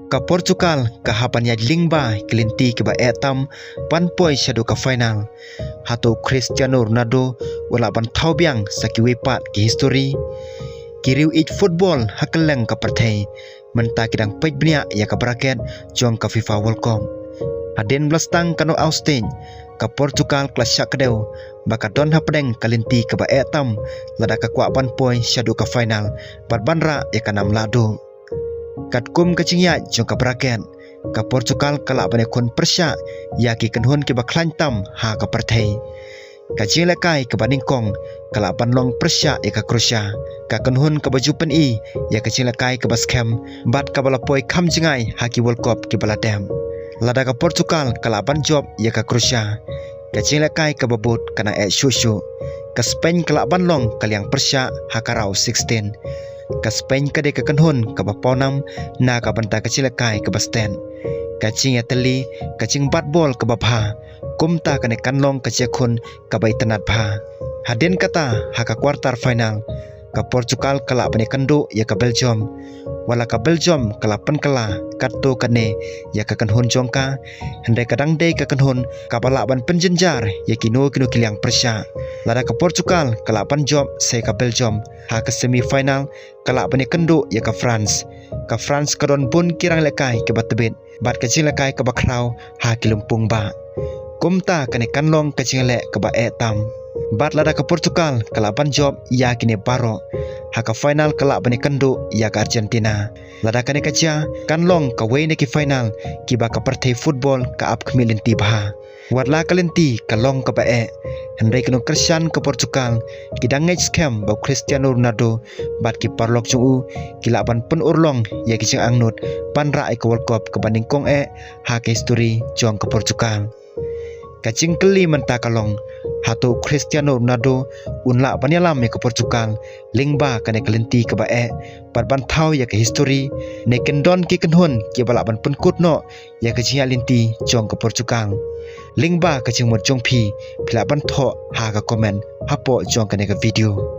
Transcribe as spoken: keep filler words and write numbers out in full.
Ka Portugal ka hap ban ïaid lyngba ki lynti kiba eh tam ban poi shaduh ka final. Hato Cristiano Ronaldo u lah ban thaw biang sa kiwei pat ki history? Ki riew ïeit football ha kylleng ka pyrthei mynta ki dang peit bniah ïa ka bracket jong ka FIFA World Cup. Hadien ba la sdang ka knockout stage, ka Portugal ka la shah kdew ba ka don hapdeng ka lynti kaba eh tam lada ka kwah ban poi shaduh ka final bad ban rah ïa ka nam lahduh. Katkum ka jingïaid jong ka bracket, ka Portugal ka lah ban ïakhun pyrshah ïa ki kynhun kiba khlaiñ tam ha ka pyrthei. Ka jinglehkai kaba nyngkong ka lah ban long pyrshah ïa ka Croatia, ka kynhun kaba ju pyni ïa ka jinglehkai kaba skhem bad kaba la poi kham jngai ha ki World Cup kiba la dep. Lada ka Portugal ka lah ban jop ïa ka Croatia, ka jinglehkai kaba bud ka nang eh shuh shuh. Ka Spain ka lah ban long ka liang pyrshah ha ka round sixteen. Ka Spain ka dei ka kynhun kaba pawnam na ka bynta ka jinglehkai kaba stet, ka jingïatylli, ka jingbat bol kaba bha. Kumta kane kan long ka jingïakhun kaba itynnad bha. Hadien kata, ha ka quarter final, ka Portugal ka lah ban ïakynduh ïa ka Belgium. Wat la ka Belgium ka la pynkylla katto katne ïa ka kynhun jong ka, hynrei ka dang dei ka kynhun kaba lah ban pynjynjar ïa kino kino ki liang pyrshah. Lada ka Portugal ka lah ban jop sa ïa ka Belgium ha ka semi final, ka lah ban ïakynduh ïa ka France. Ka France ka don bun ki ranglehkai kiba tbit bad ka jinglehkai kaba khraw ha ki lympung bah. Kumta kane kan long ka jingleh kaba eh tam. Bad lada ka Portugal ka lah ban jop ïa kine baroh, ha ka final ka lah ban ïakynduh ïa ka Argentina. Lada kane ka jia, kan long kawei na ki final kiba ka pyrthei football ka ap khmih lynti bha. Wat la ka lynti ka long kaba eh, hynrei ki nongkyrshan ka Portugal ki dang ngeit skhem ba u Cristiano Ronaldo bad ki paralok jong u ki lah ban pynurlong ïa ki jingangnud ban rah ïa ka World Cup kaba nyngkong eh ha ka history jong ka Portugal. Ka jingkylli mynta ka long, hato u Cristiano Ronaldo un lah ban ïalam ïa ka Portugal lyngba kane ka lynti kaba eh bad ban thaw ïa ka history, ne kin don ki kynhun kiba lah ban pynkut noh ïa ka jingïaid lynti jong ka Portugal? Lyngba ka jingmut jong phi, phi lah ban thoh ha ka comment hapoh jong kane ka video.